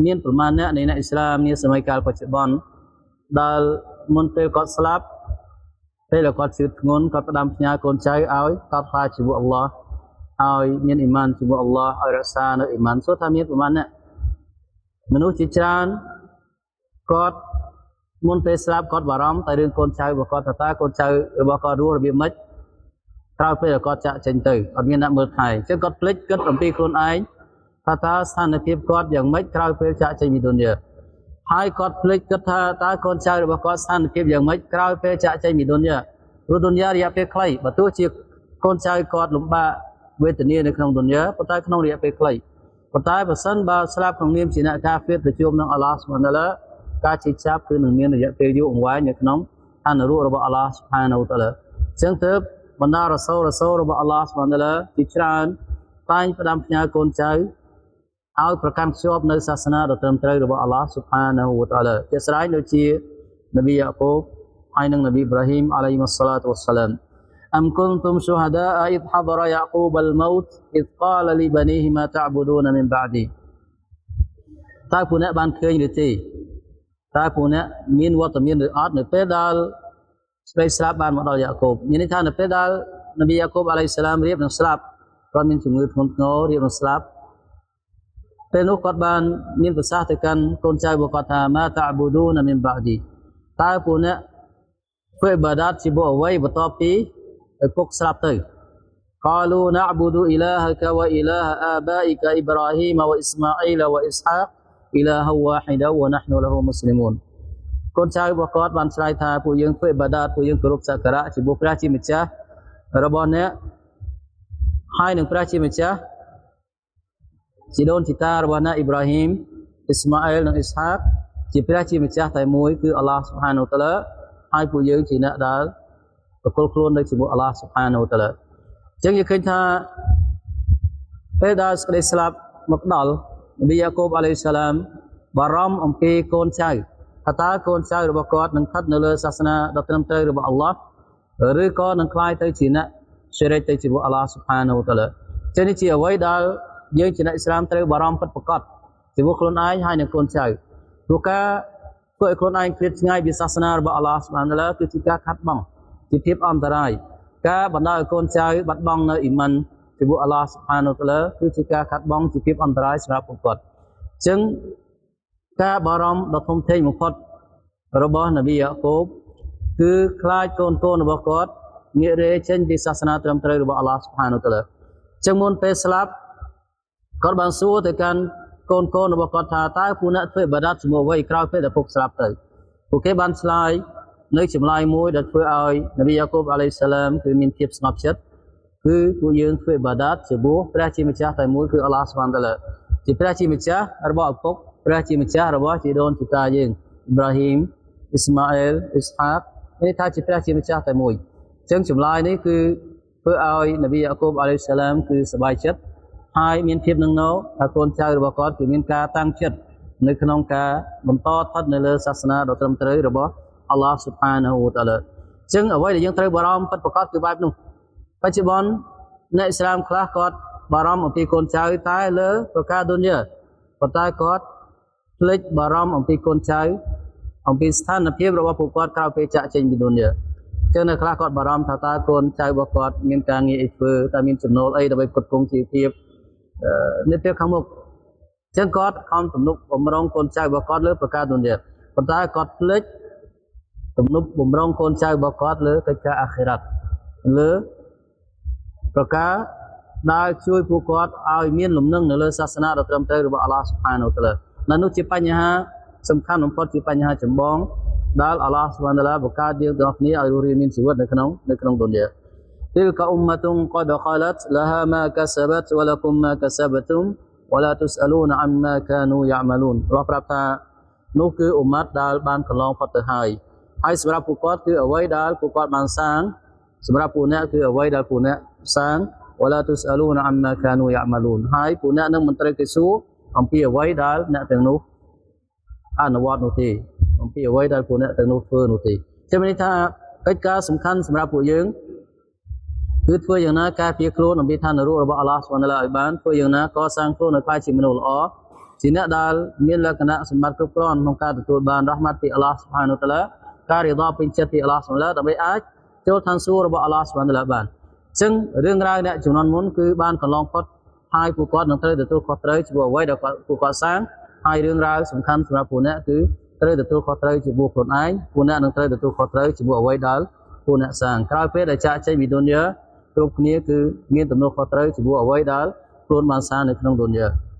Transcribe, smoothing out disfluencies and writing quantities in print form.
មានប្រមាណអ្នកនៃអ្នកអ៊ីស្លាមនាសម័យកាលបច្ចុប្បន្នដែលមុនពេលគាត់ស្លាប់ពេលដែលគាត់ជឿធ្ងន់គាត់ផ្ដាំផ្ញើកូនចៅឲ្យកោតខ្លាចជាមួយអល់ឡោះឲ្យមានអ៊ីម៉ានជាមួយអល់ឡោះឲ្យរក្សានៅអ៊ីម៉ានសួរថាមានប្រមាណអ្នកមនុស្សជាច្រើនគាត់មុនពេលស្លាប់គាត់បារម្ភតែរឿងកូនចៅរបស់គាត់ថាតើកូនចៅរបស់គាត់រស់របៀបម៉េចក្រោយពេលដែលគាត់ចាក់ចេញទៅអត់មានអ្នកមើលថែអញ្ចឹងគាត់ភ្លេចគិតអំពីខ្លួនឯងថាតើស្ថានភាពគាត់យ៉ាងម៉េចក្រោយពេលចាក់ចេញពីទុនយាហើយគាត់ភ្លេចគិតថាតើកូនចៅរបស់គាត់ស្ថានភាពយ៉ាងម៉េចក្រោយពេលចាក់ចេញពីទុនយាព្រោះទុនយារយៈពេលខ្លីបើទោះជាកូនចៅគាត់លំបាកវេទនានៅក្នុងទុនយាប៉ុន្តែក្នុងរយៈពេលខ្លីប៉ុន្តែបើសិនបើស្លាប់ក្នុងនាមជាអ្នកកាហ្វៀរទៅជួបនឹងអល់ឡោះស៊ុបហានតាឡាការជិះចាប់គឺនឹងមានរយៈពេលយូរអង្វែងនៅក្នុងឋាននរករបស់អល់ឡោះស៊ុបហានតាឡាអញ្ចឹងទើបបណ្ដារ៉ាសូលរ៉ាសូលរបស់អល់ឡោះស៊ុបហានតាឡាជាច្រើនតែងផ្ដាំផ្ញើកូនចៅឲ្យប្រកាន់ខ្ជាប់នៅសាសនាដ៏ត្រឹមត្រូវរបស់អល់ឡោះស៊ុបហានាហ៊ូវតាឡាជាស្រ័យដូចជានប៊ីយ៉ាកូបហើយនិងនប៊ីអ៊ីប្រាហ៊ីមអាឡៃហ៊ីសឡាតុវ៉ាសឡាម أم كنتم شهداء إذ حضر يعقوب الموت إذ قال لبنيه ما تعبدون من بعدي តើពួកអ្នកបានឃើញឬទេតើពួកអ្នកមានវត្តមានឬអត់នៅពេលដែលស្រីស្លាប់បានមកដល់យ៉ាកូបមានន័យថានៅពេលដែលនប៊ីយ៉ាកូបអាឡៃសាឡាមរៀបនឹងស្លាប់គាត់មានជំងឺធ្ងន់ធ្ងររៀបនឹងស្លាប់ពេលនោះគាត់បានមានប្រសាសន៍ទៅកាន់កូនចៅរបស់គាត់ថាម៉ាតាប៊ូឌូណាមីនបាឌីតើពួកអ្នកធ្វើអ៊ីបាដាតជាអ្វីបន្ទាប់ពីឪពុកស្លាប់ទៅ قالوا نعبد إلهك وإله آبائك إبراهيم وإسماعيل وإسحاق إلها واحدا ونحن له مسلمون កូនចៅរបស់គាត់បានឆ្លើយថាពួកយើងធ្វើអ៊ីបាដាតពួកយើងគោរពសក្ការៈចំពោះព្រះជាម្ចាស់របស់អ្នកហើយនឹងព្រះជាម្ចាស់ជីដូនជីតារបស់អ្នកអ៊ីប្រាហ៊ីមអ៊ីស្ម៉ាអែលនិងអ៊ីស្ហាកជាព្រះជាម្ចាស់តែមួយគឺអល់ឡោះស៊ុបហានូតាឡាហើយពួកយើងជាអ្នកដែលប្រគល់ខ្លួននៅជាមួយអល់ឡោះស៊ុបហានូតាឡាអញ្ចឹងយើងឃើញថាពេលដែលសេចក្តីស្លាប់មកដល់នប៊ីយ៉ាកូបអាឡៃសាឡាមបារម្ភអំពីកូនចៅថាតើកូនចៅរបស់គាត់នឹងស្ថិតនៅលើសាសនាដ៏ត្រឹមត្រូវរបស់អល់ឡោះឬក៏នឹងក្លាយទៅជាអ្នកស៊ីរិកទៅជាមួយអល់ឡោះស៊ុបហានូតាឡាចឹងនេះជាអ្វីដែលយើងជាអ្នកអ៊ីស្លាមត្រូវបារម្ភពិតប្រាកដចំពោះខ្លួនឯងហើយនិងកូនចៅព្រោះការធ្វើឲ្យខ្លួនឯងឃ្លាតឆ្ងាយពីសាសនារបស់អល់ឡោះស៊ុបហានតាឡាគឺជាការខាត់បងជាភាពអន្តរាយការបណ្ដោយឲ្យកូនចៅបាត់បង់នៅអ៊ីម៉ានចំពោះអល់ឡោះស៊ុបហានតាឡាគឺជាការខាត់បងជាភាពអន្តរាយសម្រាប់ពួកគាត់អញ្ចឹងការបារម្ភដ៏ធំធេងបំផុតរបស់នប៊ីយ៉ាកូបគឺខ្លាចកូនកូនរបស់គាត់ងាករេចេញពីសាសនាត្រឹមត្រូវរបស់អល់ឡោះស៊ុបហានតាឡាអញ្ចឹងមុនពេលស្លាប់គាត់បានសួរទៅកាន់កូនកូនរបស់គាត់ថាតើពួកអ្នកធ្វើអ៊ីបាដាតជាមួយអ្វីក្រោយពេលដែលពុកស្លាប់ទៅពួកគេបានឆ្លើយនៅចម្លើយមួយដែលធ្វើឲ្យនប៊ីយ៉ាកូបអាឡៃសាឡាមគឺមានភាពស្ងប់ចិត្តគឺពួកយើងធ្វើអ៊ីបាដាតចំពោះព្រះជាម្ចាស់តែមួយគឺអល់ឡោះស៊ុបហានតាឡាជាព្រះជាម្ចាស់របស់ឪពុកព្រះជាម្ចាស់របស់ជីដូនជីតាយើងអ៊ីប្រាហ៊ីមអ៊ីស្ម៉ាអែលអ៊ីស្ហាកនេះថាជាព្រះជាម្ចាស់តែមួយអញ្ចឹងចម្លើយនេះគឺធ្វើឲ្យនប៊ីយ៉ាកូបអាឡៃសាឡាមគឺសប្បាយចិត្តហើយមានភាពនឹងណោថាកូនចៅរបស់គាត់គឺមានការតាំងចិត្តនៅក្នុងការបន្តស្ថិតនៅលើសាសនាដ៏ត្រឹមត្រូវរបស់អល់ឡោះស៊ុបហានាហ៊ូវតាឡាអញ្ចឹងអ្វីដែលយើងត្រូវបារម្ភពិតប្រាកដគឺបែបនោះបច្ចុប្បន្នអ្នកអ៊ីស្លាមខ្លះគាត់បារម្ភអំពីកូនចៅតែលើប្រការឌុនយ៉ាប៉ុន្តែគាត់ភ្លេចបារម្ភអំពីកូនចៅអំពីស្ថានភាពរបស់ពួកគាត់ក្រោយពេលចាក់ចេញពីឌុនយ៉ាអញ្ចឹងនៅខ្លះគាត់បារម្ភថាតើកូនចៅរបស់គាត់មានការងារអីធ្វើតើមានចំណូលអីដើម្បីផ្គត់ផ្គង់ជីវភាពនៅពេលខាងមុខអញ្ចឹងគាត់ខំទំនុកបំរុងកូនចៅរបស់គាត់លើប្រការឌុនយ៉ាប៉ុន្តែគាត់ភ្លេចទំនុកបំរុងកូនចៅរបស់គាត់លើកិច្ចការអាខិរ៉ាត់លើប្រការដែលជួយពួកគាត់ឲ្យមានលំនឹងនៅលើសាសនាដ៏ត្រឹមត្រូវរបស់អល់ឡោះស៊ុបហានតាឡានៅនោះជាបញ្ហាសំខាន់បំផុតជាបញ្ហាចម្បងដែលអល់ឡោះស៊ុបហានតាឡាបង្កើតយើងទាំងអស់គ្នាឲ្យរស់រានមានជីវិតនៅក្នុងនៅក្នុងឌុនយ៉ា تلك أمة قد خلت لها ما كسبت ولكم ما كسبتم ولا تسألون عما كانوا يعملون របស់ប្រាប់ថានោះគឺអ៊ុម៉ាត់ដែលបានកន្លងផុតទៅហើយហើយសម្រាប់ពួកគាត់គឺអ្វីដែលពួកគាត់បានសាងសម្រាប់ពួកអ្នកគឺអ្វីដែលពួកអ្នកសាង ولا تسألون عما كانوا يعملون ហើយពួកអ្នកនឹងមិនត្រូវគេសួរអំពីអ្វីដែលអ្នកទាំងនោះអនុវត្តនោះទេអំពីអ្វីដែលពួកអ្នកទាំងនោះធ្វើនោះទេចាំន័យថាកិច្ចការសំខាន់សម្រាប់ពួកយើងគឺធ្វើយ៉ាងណាការពារខ្លួនអំពីឋាននរករបស់អល់ឡោះស៊ុបហានតាឡាឲ្យបានធ្វើយ៉ាងណាកសាងខ្លួនឲ្យក្លាយជាមនុស្សល្អ ជាអ្នកដែលមានលក្ខណៈសម្បត្តិគ្រប់គ្រាន់ក្នុងការទទួលបានរ៉ាហ្មាត់ពីអល់ឡោះស៊ុបហានុតាឡា ការរីដពេញចិត្តពីអល់ឡោះស៊ុបហានតាឡា ដើម្បីអាចចូលឋានសួគ៌របស់អល់ឡោះស៊ុបហានតាឡាបាន។ អញ្ចឹងរឿងរ៉ាវអ្នកជំនាន់មុនគឺបានកន្លងផុតហើយ ពួកគាត់នឹងត្រូវទទួលខុសត្រូវចំពោះអ្វីដែលគាត់ពួកគាត់សាង ហើយរឿងរ៉ាវសំខាន់សម្រាប់ពួកអ្នកគឺត្រូវទទួលខុសត្រូវចំពោះខ្លួនឯង ពួកអ្នកនឹងត្រូវទទួលខុសត្រូវចំពោះអ្វីដែលពួកអ្នកសាងក្រោយពេលដែលចាកចេញពីឌុនយ៉ា។ គ្រប់គ្នាគឺមានទំនួលខុសត្រូវចំពោះអ្វីដែលខ្លួនបានសាងនៅក្នុងឌុនយ៉ា។